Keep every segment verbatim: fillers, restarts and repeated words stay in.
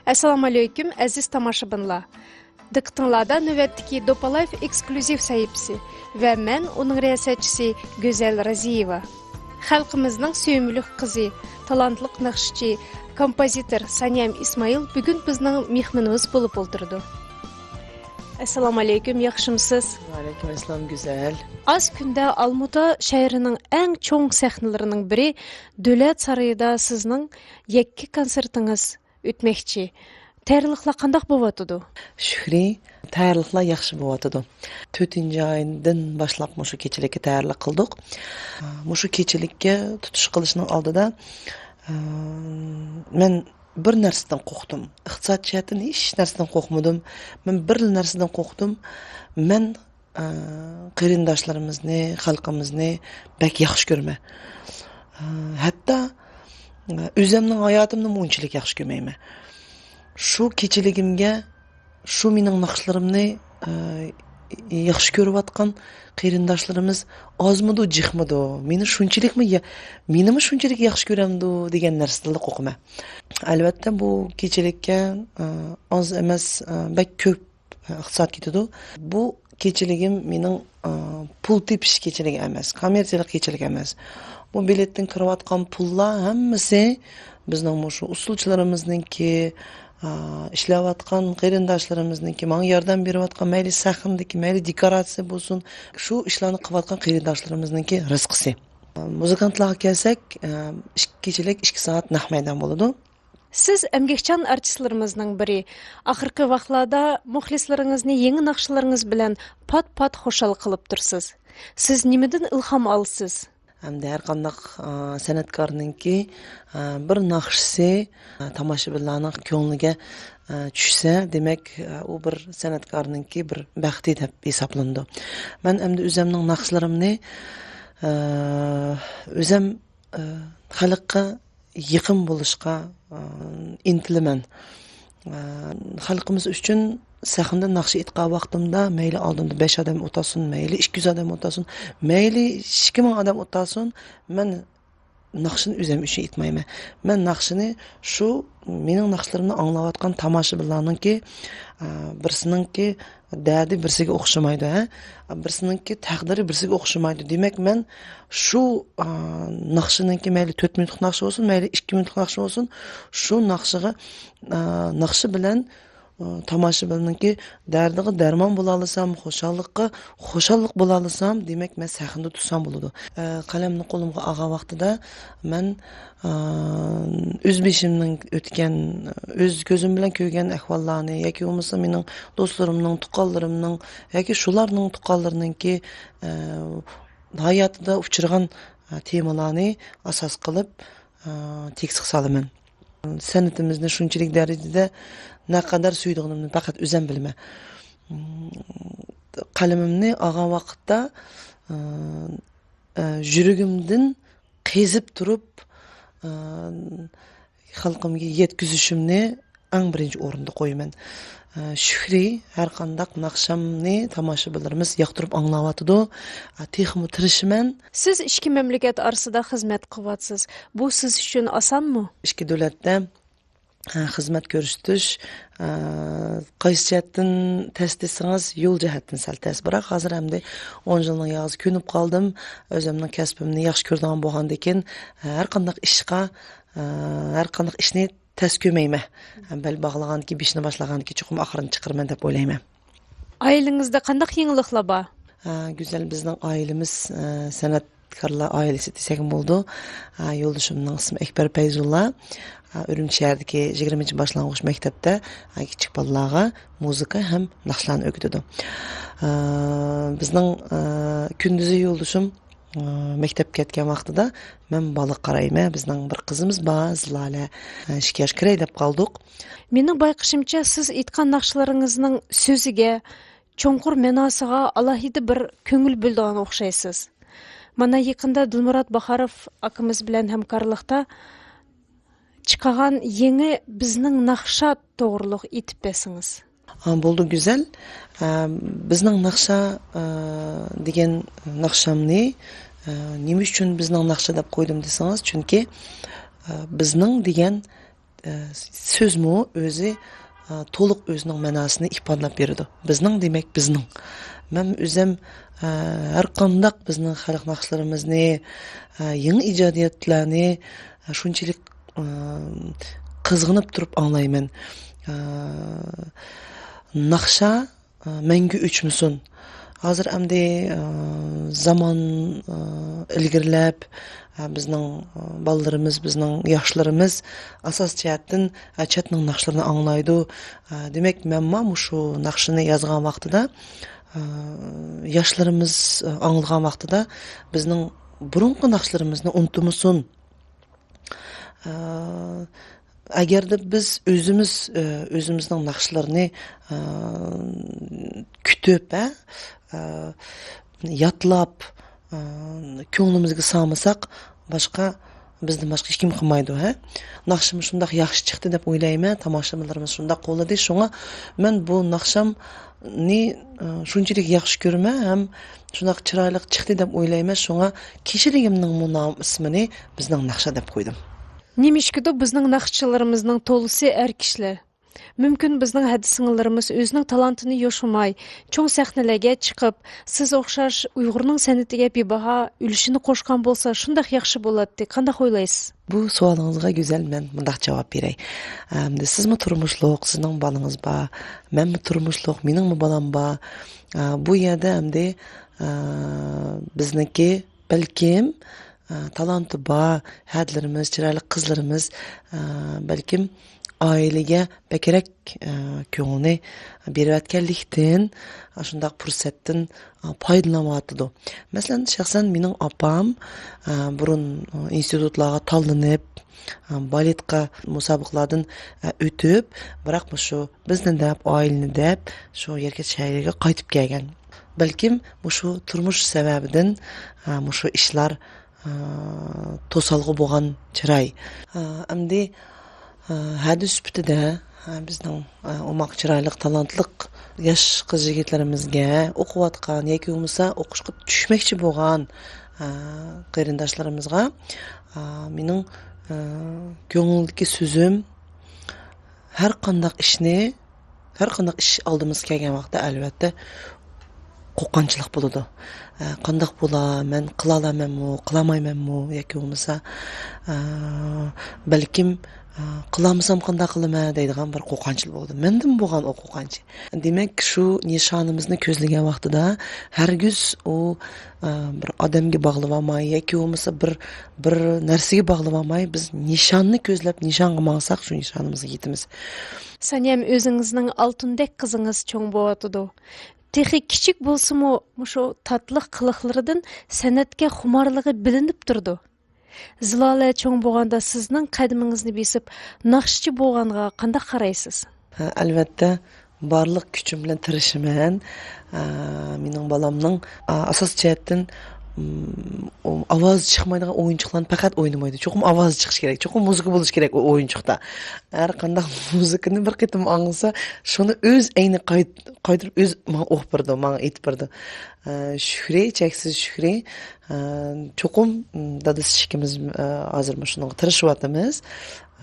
ئەسسالامۇئەلەيكۇم، ئەزىز تاماشىبىنلار! دىققىتىڭلاردا نۆۋەتتىكى دوپالايف ئېكسكليۇزىپ سەھىپىسى ۋە مەن ئۇنىڭ رىياسەتچىسى گۈزەل رازىيېۋا. خەلقىمىزنىڭ سۆيۈملۈك قىزى، تالانتلىق ناخشىچى، كومپوزىتور سانىيەم ئىسمائىل بۈگۈن بىزنىڭ مېھمىنىمىز بولۇپ ئولتۇرىدۇ. ئەسسالامۇئەلەيكۇم، ياخشىمۇسىز؟ ۋەئەلەيكۇم ئەسسالام، گۈزەل. ئاز كۈندە ئالمۇتا شەھىرىنىڭ ئەڭ چوڭ سەھنىلىرىنىڭ بىرى، دۆلەت سارىيىدا سىزنىڭ يەككە كونسېرتىڭىز ئۆتمەكچى. تەييارلىقلار قانداق بولۇۋاتىدۇ؟ شۈكرى، تەييارلىقلار ياخشى بولۇۋاتىدۇ. تۆتىنچى ئايدىن باشلاپ مۇشۇ كېچىلىككە تەييارلىق قىلدۇق. مۇشۇ كېچىلىككە تۇتۇش قىلىشنىڭ ئالدىدا، ئە، مەن بىر نەرسىدىن قورقتۇم. ئىقتىساد جەھەتتىن ھېچ نەرسىدىن قورقمىدىم. مەن بىر نەرسىدىن قورقتۇم. مەن، ئە، قېرىنداشلىرىمىزنى، خەلقىمىزنى بەك ياخشى كۆرىمەن. ئە، ھەتتا، ئە، ئۆزۈمنىڭ ھاياتىمنىمۇ ئۇنچىلىك ياخشى كۆرمەيمەن. شۇ كېچىلىكىمگە شۇ مېنىڭ ناخشىلىرىمنى، ئە، ياخشى كۆرۈۋاتقان قېرىنداشلىرىمىز ئازمىدۇ، جىقمىدۇ؟ مېنى شۇنچىلىكمۇ يا-، مېنىمۇ شۇنچىلىك ياخشى كۆرەمدۇ دېگەن نەرسىدىنلا قورقىمەن. ئەلۋەتتە، بۇ كېچىلىككە، ئە، ئاز ئەمەس، ئە، بەك كۆپ ئىقتىساد كېتىدۇ. بۇ كېچىلىكىم مېنىڭ، ئا، پۇل تېپىش كېچىلىكى ئەمەس، كوممېرسىيەلىك كېچىلىك ئەمەس. بۇ بېلەتتىن كىرىۋاتقان پۇللار ھەممىسى بىزنىڭ مۇشۇ ئۇسسۇلچىلىرىمىزنىڭكى، ئا، ئىشلەۋاتقان قېرىنداشلىرىمىزنىڭكى، ماڭا ياردەم بېرىۋاتقان مەيلى سەھنىدىكى، مەيلى دېكوراتسىيە بولسۇن، شۇ ئىشلارنى قىلىۋاتقان قېرىنداشلىرىمىزنىڭكى رىزقىسى. مۇزىكانتلارغا كەلسەك، ئا، ئىككى كېچىلىك ئىككى سائەت نەق مەيدان بولىدۇ. سىز ئەمگەكچان ئارتىسلىرىمىزنىڭ بىرى. ئاخىرقى ۋاقىتلاردا مۇخلىسلىرىڭىزنى يېڭى ناخشىلىرىڭىز بىلەن پات-پات خۇشال قىلىپ تۇرىسىز. سىز نېمىدىن ئىلھام ئالىسىز؟ ئەمدى ھەر قانداق، ئا، سەنئەتكارنىڭكى، ئا، بىر ناخشىسى، ئا، تاماشىبىنلارنىڭ كۆڭلىگە، ئا، چۈشسە، دېمەك، ئا، ئۇ بىر سەنئەتكارنىڭكى بىر بەختى دەپ ھېسابلىنىدۇ. مەن ئەمدى ئۆزەمنىڭ ناخشىلىرىمنى، ئا، ئۆزەم، ئا، خەلققە يېقىن بولۇشقا، ئا، ئىنتىلىمەن. ئا، خەلقىمىز ئۈچۈن سەھنىدە ناخشا ئېيتقان ۋاقتىمدا مەيلى ئالدىمدا بەش ئادەم ئولتۇرسۇن، مەيلى ئىككى يۈز ئادەم ئولتۇرسۇن، مەيلى ئىككى مىڭ ئادەم ئولتۇرسۇن، مەن ناخشىنى ئۆزۈم ئۈچۈن ئېيتمايمەن. مەن ناخشىنى شۇ مېنىڭ ناخشىلىرىمنى ئاڭلاۋاتقان تاماشىبىنلارنىڭكى، ئا، بىرسىنىڭكى دەردى بىرسىگە ئوخشىمايدۇ، ھە؟ بىرسىنىڭكى تەقدىرى بىرسىگە ئوخشىمايدۇ. دېمەك، مەن شۇ، ئا، ناخشىنىڭكى مەيلى تۆت مىنۇتلۇق ناخشا بولسۇن، مەيلى ئىككى مىنۇتلۇق ناخشا بولسۇن، شۇ ناخشىغا، ئا، ناخشا بىلەن، ئا، تاماشىبىننىڭكى دەردىگە دەرمان بولالىسام، خۇشاللىققا خۇشاللىق بولالىسام، دېمەك، مەن سەھنىدە تۇرسام بولىدۇ. ئا، قەلەمنى قولۇمغا ئالغان ۋاقتىدا مەن ئا، ئۆز بېشىمنىڭ ئۆتكەن، ئۆز كۆزۈم بىلەن كۆرگەن ئەھۋاللارنى ياكى بولمىسا مېنىڭ دوستلىرىمنىڭ، تۇغقانلىرىمنىڭ ياكى شۇلارنىڭ تۇغقانلىرىنىڭكى، ئە، ھاياتىدا ئۇچرىغان، ئە، تېمىلارنى ئاساس قىلىپ، ئە، تېكىستقا سالىمەن. سەنئىتىمىزنى شۇنچىلىك دەرىجىدە نەقەدەر سۆيىدىغىنىمنى پەقەت ئۆزۈم بىلىمەن. قەلىمىمنى ئالغان ۋاقىتتا، ئە، ئە، يۈرىكىمدىن قېزىپ تۇرۇپ، ئە، خەلقىمگە يەتكۈزۈشۈمنى ئەڭ بىرىنچى ئورۇندا قويىمەن. ئە، شۈكرى، ھەر قانداق ناخشامنى تاماشىبىنلىرىمىز ياقتۇرۇپ ئاڭلاۋاتىدۇ. ئە، تېخىمۇ تىرىشىمەن. سىز ئىككى مەملىكەت ئارىسىدا خىزمەت قىلىۋاتىسىز. بۇ سىز ئۈچۈن ئاسانمۇ؟ ئىككى دۆلەتتە ھە، خىزمەت كۆرسىتىش، ئە، قايسى جەھەتتىن تەس دېسىڭىز، يول جەھەتتىن سەل تەس. بىراق، ھازىر ئەمدى ئون يىلنىڭ ياغىسى كۆنۈپ قالدىم. ئۆزۈمنىڭ كەسپىمنى ياخشى كۆرىدىغان بولغاندىكىن، ھەر قانداق ئىشقا، ئە، ھەر قانداق ئىشنى تەس كۆرمەيمەن. بەل باغلىغاندىكىن، بېشىنى باشلىغاندىكىن، چوقۇم ئاخىرىنى چىقىرىمەن دەپ ئويلايمەن. ئائىلىڭىزدە قانداق يېڭىلىقلار بار؟ ھە، گۈزەل، بىزنىڭ ئائىلىمىز، ئە، سەنئەت كارلار ئائىلىسى دېسەكمۇ بولىدۇ. ھە، يولدىشىمنىڭ ئىسمى ئەكبەر پەيزۇللا. ھە، ئۈرۈمچى شەھىرىدىكى يىگىرمىنچى باشلانغۇچ مەكتەپتە، ھە، كىچىك بالىلارغا مۇزىكا ھەم ناخشىلارنى ئۆگىتىدۇ. ھە، بىزنىڭ، ھە، كۈندۈزى يولدىشىم، ھە، مەكتەپكە كەتكەن ۋاقتىدا مەن بالىغا قارايمەن. بىزنىڭ بىر قىزىمىز بار، زىلالە، ھە، ئىككى ياش كىرەي دەپ قالدۇق. مېنىڭ بايقىشىمچە، سىز ئېيتقان ناخشىلىرىڭىزنىڭ سۆزىگە، چوڭقۇر مەناسىغا ئالاھىدە بىر كۆڭۈل بۆلىدىغان ئوخشايسىز. مانا يېقىندا دىلمۇرات باخاروف ئاكىمىز بىلەن ھەمكارلىقتا چىقارغان يېڭى بىزنىڭ ناخشا توغرۇلۇق ئېيتىپ بەرسىڭىز. ھا، بولدى، گۈزەل. ئە، بىزنىڭ ناخشا، ئە، دېگەن ناخشامنى، ئە، نېمە ئۈچۈن بىزنىڭ ناخشا دەپ قويدۇم دېسىڭىز، چۈنكى، ئە، بىزنىڭ دېگەن ئە، سۆزمۇ ئۆزى، ئە، تولۇق ئۆزىنىڭ مەناسىنى ئىپادىلەپ بېرىدۇ. بىزنىڭ دېمەك بىزنىڭ. مەن ئۆزۈم، ئە، ھەر قانداق بىزنىڭ خەلق ناخشىلىرىمىزنى، ئە، يېڭى ئىجادىيەتلەرنى، ئە، شۇنچىلىك، ئە، قىزغىنىپ تۇرۇپ ئاڭلايمەن. ئە، ناخشا ئە، مەڭگۈ ئۆچمىسۇن. ھازىر ئەمدى، ئە، زامان، ئە، ئىلگىرىلەپ، ئە، بىزنىڭ، ئە، بالىلىرىمىز، بىزنىڭ ياشلىرىمىز ئاساسىي جەھەتتىن، ئە، چەتنىڭ ناخشىلىرىنى ئاڭلايدۇ. ئە، دېمەك، مەنمۇ مۇشۇ ناخشىنى يازغان ۋاقتىدا، ئە، ياشلىرىمىز، ئە، ئاڭلىغان ۋاقتىدا بىزنىڭ بۇرۇنقى ناخشىلىرىمىزنى ئۇنتۇمىسۇن. ئە، ئەگەردە بىز ئۆزىمىز، ئە، ئۆزىمىزنىڭ ناخشىلىرىنى، ئە، كۈتۈپ، ھە، ئە، يادلاپ، ئە، كۆڭلىمىزگە سالمىساق، باشقا، بىزدىن باشقا ھېچكىم قىلمايدۇ، ھە. ناخشىمۇ شۇنداق ياخشى چىقتى دەپ ئويلايمەن، تاماشىبىنلىرىمىز شۇنداق قوللىدى. شۇڭا مەن بۇ ناخشام نى، ئە، شۇنچىلىك ياخشى كۆرىمەن ھەم شۇنداق چىرايلىق چىقتى دەپ ئويلايمەن. شۇڭا كىشىلىكىمنىڭمۇ نام ئىسمىنى بىزنىڭ ناخشا دەپ قويدۇم. نېمىشقىدۇ بىزنىڭ ناخشىچىلىرىمىزنىڭ تولىسى ئەر كىشىلەر؟ مۇمكىن، بىزنىڭ ھەدە سىڭىللىرىمىز ئۆزىنىڭ تالانتىنى يوشۇرماي، چوڭ سەھنىلەرگە چىقىپ، سىز ئوخشاش ئۇيغۇرنىڭ سەنئىتىگە بىباھا ئۈلۈشىنى قوشقان بولسا، شۇنداق ياخشى بولاتتى. قانداق ئويلايسىز؟ بۇ سوئالىڭىزغا، گۈزەل، مەن مۇنداق جاۋاب بېرەي. ئەمدى سىزمۇ تۇرمۇشلۇق، سىزنىڭ بالىڭىز بار، مەنمۇ تۇرمۇشلۇق، مېنىڭمۇ بالام بار. ئا، بۇ يەردە ئەمدى، ئا، بىزنىڭكى بەلكىم، ئا، تالانتى بار ھەدىلىرىمىز، چىرايلىق قىزلىرىمىز، ئا، بەلكىم ئائىلىگە بەكرەك، ئا، كۆڭلىنى بېرىۋەتكەنلىكتىن، ئاشۇنداق پۇرسەتتىن، ئا، پايدىلىنىۋاتىدۇ. مەسىلەن، شەخسەن مېنىڭ ئاپام، ئا، بۇرۇن، ئا، ئىنستىتۇتلارغا تاللىنىپ، ئا، بالېتقا مۇسابىقىلاردىن، ئا، ئۆتۈپ، بىراق مۇشۇ بىزنى دەپ، ئائىلىنى دەپ، شۇ يەرگە، شەھەرگە قايتىپ كەلگەن. بەلكىم مۇشۇ تۇرمۇش سەۋەبىدىن، ئا، مۇشۇ ئىشلار ئا، توسالغۇ بولغان چىراي. ئا، ئەمدى، ئا، ھەدە سۈپىتىدە، ئا، بىزنىڭ، ئا، ئوماق چىرايلىق، تالانتلىق ياش قىز يىگىتلىرىمىزگە، ئوقۇۋاتقان ياكى بولمىسا ئوقۇشقا چۈشمەكچى بولغان، ئا، قېرىنداشلىرىمىزغا، ئا، مېنىڭ، ئا، كۆڭۈلدىكى سۆزۈم، ھەر قانداق ئىشنى، ھەر قانداق ئىش ئالدىمىزغا كەلگەن ۋاقىتتا، ئەلۋەتتە، قورقۇنچلۇق بولىدۇ. ئە، قانداق بولا، مەن قىلالامەنمۇ، قىلالمايمەنمۇ ياكى بولمىسا، ئە، بەلكىم، ئە، قىلالمىسام قانداق قىلىمەن دەيدىغان بىر قورقۇنچلۇق بولىدۇ. مەندىمۇ بولغان ئۇ قورقۇنچ. دېمەك، شۇ نىشانىمىزنى كۆزلىگەن ۋاقتىدا، ھەرگىز ئۇ، ئە، بىر ئادەمگە باغلىۋالماي ياكى بولمىسا بىر، بىر نەرسىگە باغلىۋالماي، بىز نىشاننى كۆزلەپ، نىشانغا ماڭساق، شۇ نىشانىمىزغا يېتىمىز. سانىيەم، ئۆزىڭىزنىڭ ئالتۇندەك قىزىڭىز چوڭ بوۋاتىدۇ. تېخى كىچىك بولسىمۇ، مۇشۇ تاتلىق قىلىقلىرىدىن سەنئەتكە خۇمارلىقى بىلىنىپ تۇرىدۇ. زىلالە چوڭ بولغاندا سىزنىڭ قەدىمىڭىزنى بېسىپ، ناخشىچى بولغانغا قانداق قارايسىز؟ ھە، ئەلۋەتتە، بارلىق كۈچۈم بىلەن تىرىشىمەن. ئا، مېنىڭ بالامنىڭ، ئا، ئاساسىي جەھەتتىن، ئىم، ئۇ ئاۋازى چىقمايدىغان ئويۇنچۇقلارنى پەقەت ئوينىمايدۇ. چوقۇم ئاۋازى چىقىشى كېرەك، چوقۇم مۇزىكا بولۇشى كېرەك ئۇ ئويۇنچۇقتا. ھەر قانداق مۇزىكىنى بىر قېتىم ئاڭلىسا، شۇنى ئۆز ئەينى قايت-، قايتۇرۇپ ئۆز ماڭا ئوقۇپ بېرىدۇ، ماڭا ئېيتىپ بېرىدۇ. ئا، شۈكرى، چەكسىز شۈكرى. ئا، چوقۇم، م، دادىسى ئىككىمىز، ئا، ھازىر مۇشۇنىڭغا تىرىشىۋاتىمىز.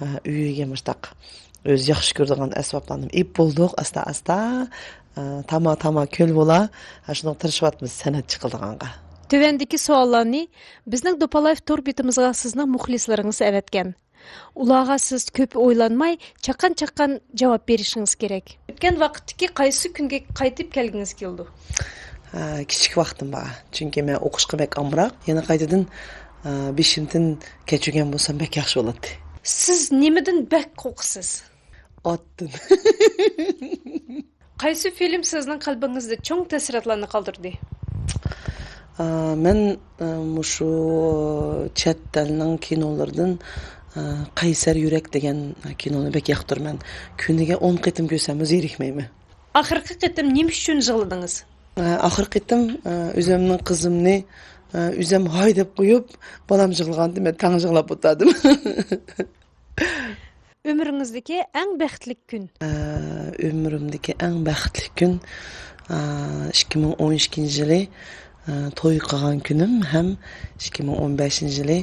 ئا، ئۆيىگە مۇشتاق ئۆزى ياخشى كۆرىدىغان ئەسۋابلارنى ئېلىپ بولدۇق، ئاستا-ئاستا. ئا، تاما، تاما كۆل بولا. ھە، شۇنىڭغا تىرىشىۋاتىمىز سەنئەتچى قىلىدىغانغا. تۆۋەندىكى سوئاللارنى بىزنىڭ دوپالايف تور بېتىمىزغا سىزنىڭ مۇخلىسلىرىڭىز ئەۋەتكەن. ئۇلارغا سىز كۆپ ئويلانماي، چاققان-چاققان جاۋاب بېرىشىڭىز كېرەك. ئۆتكەن ۋاقىتتىكى قايسى كۈنگە قايتىپ كەلگىڭىز كېلىدۇ؟ ھە، كىچىك ۋاقتىم بار. چۈنكى مەن ئوقۇشقا بەك ئامراق. يەنە قايتىدىن، ئە، بېشىمدىن كەچۈرگەن بولسام بەك ياخشى بولاتتى. سىز نېمىدىن بەك قورقىسىز؟ ئاتتىن. قايسى فىلىم سىزنىڭ قەلبىڭىزدە چوڭ تەسىراتلارنى قالدۇردى؟ ئا، مەن، ئا، مۇشۇ چەت ئەلنىڭ كىنولىرىدىن، ئا، قەيسەر يۈرەك دېگەن كىنونى بەك ياقتۇرىمەن. كۈنىگە ئون قېتىم كۆرسەممۇ زېرىكمەيمەن. ئاخىرقى قېتىم نېمە ئۈچۈن يىغلىدىڭىز؟ ئا، ئاخىرقى قېتىم، ئا، ئۆزۈمنىڭ قىزىمنى، ئا، ئۆزۈم ھاي دەپ قويۇپ، بالام يىغلىغاندا مەن تەڭ يىغلاپ ئولتۇردۇم. ئۆمرىڭىزدىكى ئەڭ بەختلىك كۈن؟ ئە، ئۆمرۈمدىكى ئەڭ بەختلىك كۈن، ئە، ئىككى مىڭ ئون ئىككىنچى يىلى، ئە، توي قىلغان كۈنۈم ھەم ئىككى مىڭ ئون بەشىنچى يىلى،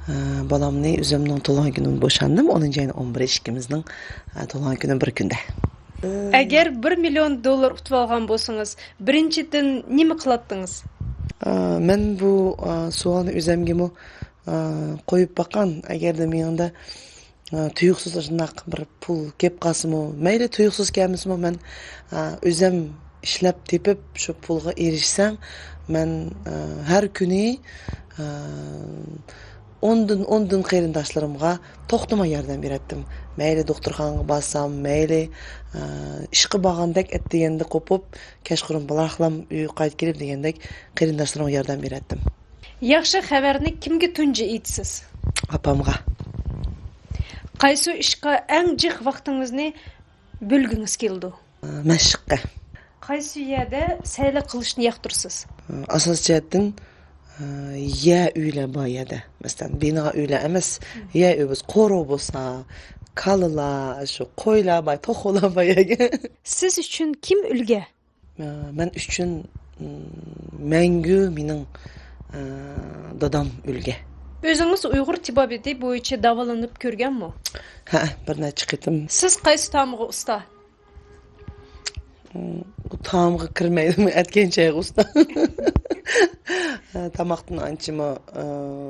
ئە، بالامنى ئۆزۈمنىڭ تۇغۇلغان كۈنىنى بوشاندىم. ئونىنچى ئاينىڭ ئون بىرى ئىككىمىزنىڭ، ئە، تۇغۇلغان كۈنى بىر كۈندە. ئەگەر بىر مىليون دوللار ئۇتۇۋالغان بولسىڭىز، بىرىنچىدىن نېمە قىلاتتىڭىز؟ ئە، مەن بۇ، ئە، سوئالنى ئۆزۈمگىمۇ، ئە، قويۇپ باققان. ئەگەردە مېنىڭدە، ئە، تۇيۇقسىز شۇنداق بىر پۇل كېلىپ قالسىمۇ، مەيلى تۇيۇقسىز كەلمىسىمۇ، مەن، ئە، ئۆزۈم ئىشلەپ تېپىپ شۇ پۇلغا ئېرىشسەم، مەن، ئە، ھەر كۈنى، ئە، ئوندىن، ئوندىن قېرىنداشلىرىمغا توختىماي ياردەم بېرەتتىم. مەيلى دوختۇرخانىغا بارسام، مەيلى، ئە، ئىشقا بارغاندەك ئەتىگەندە قوپۇپ، كەچقۇرۇن بىراقلام ئۆيگە قايتىپ كېلىپ دېگەندەك قېرىنداشلىرىمغا ياردەم بېرەتتىم. ياخشى خەۋەرنى كىمگە تۇنجى ئېيتىسىز؟ ئاپامغا. قايسى ئىشقا ئەڭ جىق ۋاقتىڭىزنى بۆلگۈڭىز كېلىدۇ؟ مەشىققە. قايسى يەردە سەيلە قىلىشنى ياقتۇرىسىز؟ ئاساسىي جەھەتتىن، يەر ئۆيلەر بار يەردە. مەسىلەن، بىنا ئۆيلەر ئەمەس، يەر ئۆي بولسا، قورۇ بولسا، كالىلار، شۇ قويلار بار، توخۇلار بار يەرگە. سىز ئۈچۈن كىم ئۈلگە؟ مەن ئۈچۈن، مەڭگۈ مېنىڭ، دادام ئۈلگە. ئۆزىڭىز ئۇيغۇر تېبابىتى بويىچە داۋالىنىپ كۆرگەنمۇ؟ ھە، بىر نەچچە قېتىم. سىز قايسى تائامغا ئۇستا؟ ئۇ تائامغا كىرمەيدىمۇ، ئەتكەن چايغا ئۇستا. تاماقتىن ئانچىمۇ،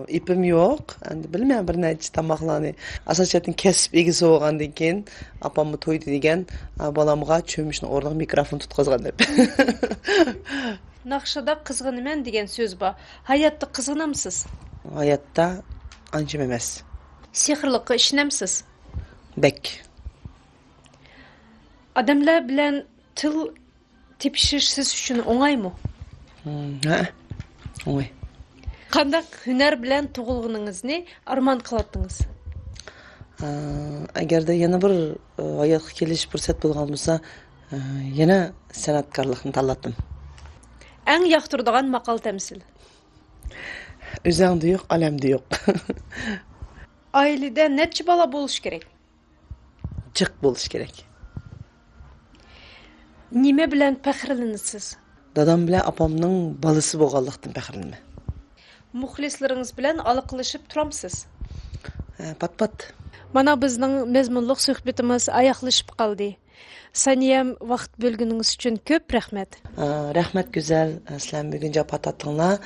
ئېپىم يوق. ئەمدى بىلمەيمەن، بىر نەچچە تاماقلارنى. ئاساسىي جەھەتتىن كەسىپ ئىگىسى بولغاندىن كېيىن، ئاپاممۇ تويدا دېگەن، بالامغا چۆمۈچنىڭ ئورنىغا مىكروفون تۇتقۇزغان دەپ. ناخشىدا قىزغىنىمەن دېگەن سۆز بار. ھاياتتا قىزغىنامسىز؟ ھاياتتا ئانچىمۇ ئەمەس. سېھىرلىققا ئىشىنەمسىز؟ بەك. ئادەملەر بىلەن تىل تېپىشىش سىز ئۈچۈن ئوڭايمۇ؟ ھە، ئوڭاي. قانداق ھۈنەر بىلەن تۇغۇلغىنىڭىزنى ئارمان قىلاتتىڭىز؟ ئەگەردە يەنە بىر، ھاياتقا كېلىش پۇرسەت بولغان بولسا، يەنە سەنئەتكارلىقنى تاللاتتىم. ئەڭ ياقتۇرىدىغان ماقال تەمسىل؟ ئۆزەڭدە يوق، ئالەمدە يوق. ئائىلىدە نەچچە بالا بولۇشى كېرەك؟ جىق بولۇشى كېرەك. نېمە بىلەن پەخىرلىنىسىز؟ دادام بىلەن ئاپامنىڭ بالىسى بولغانلىقتىن پەخىرلىنىمەن. مۇخلىسلىرىڭىز بىلەن ئالاقىلىشىپ تۇرامسىز؟ ھە، پات-پات. مانا بىزنىڭ مەزمۇنلۇق سۆھبىتىمىز ئاياغلىشىپ قالدى. سانىيەم، ۋاقىت بۆلگىنىڭىز ئۈچۈن كۆپ رەھمەت. ئە، رەھمەت گۈزەل، سىلەر بۈگۈن جاپا تارتتىڭلار.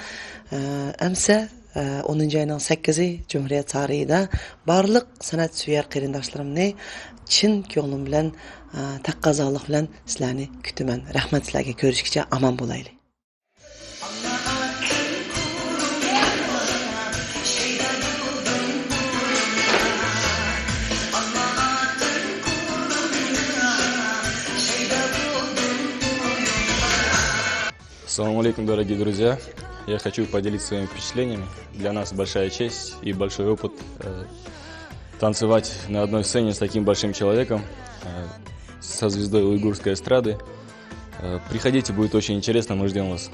ئە، ئەمسە، ئە، ئونىنچى ئاينىڭ سەككىزى جۇمھۇرىيەت سارىيىدا بارلىق سەنئەت سۆيەر قېرىنداشلىرىمنى چىن كۆڭلۈم بىلەن، ئە، تەقەززالىق بىلەن سىلەرنى كۈتىمەن. رەھمەت سىلەرگە، كۆرۈشكىچە ئامان بولايلى. Ассаламу алейкум, дорогие друзья! Я хочу поделиться своими впечатлениями. Для нас большая честь и большой опыт, э, танцевать на одной сцене с таким большим человеком, э, со звездой уйгурской эстрады. Э, приходите, будет очень интересно, мы ждём вас.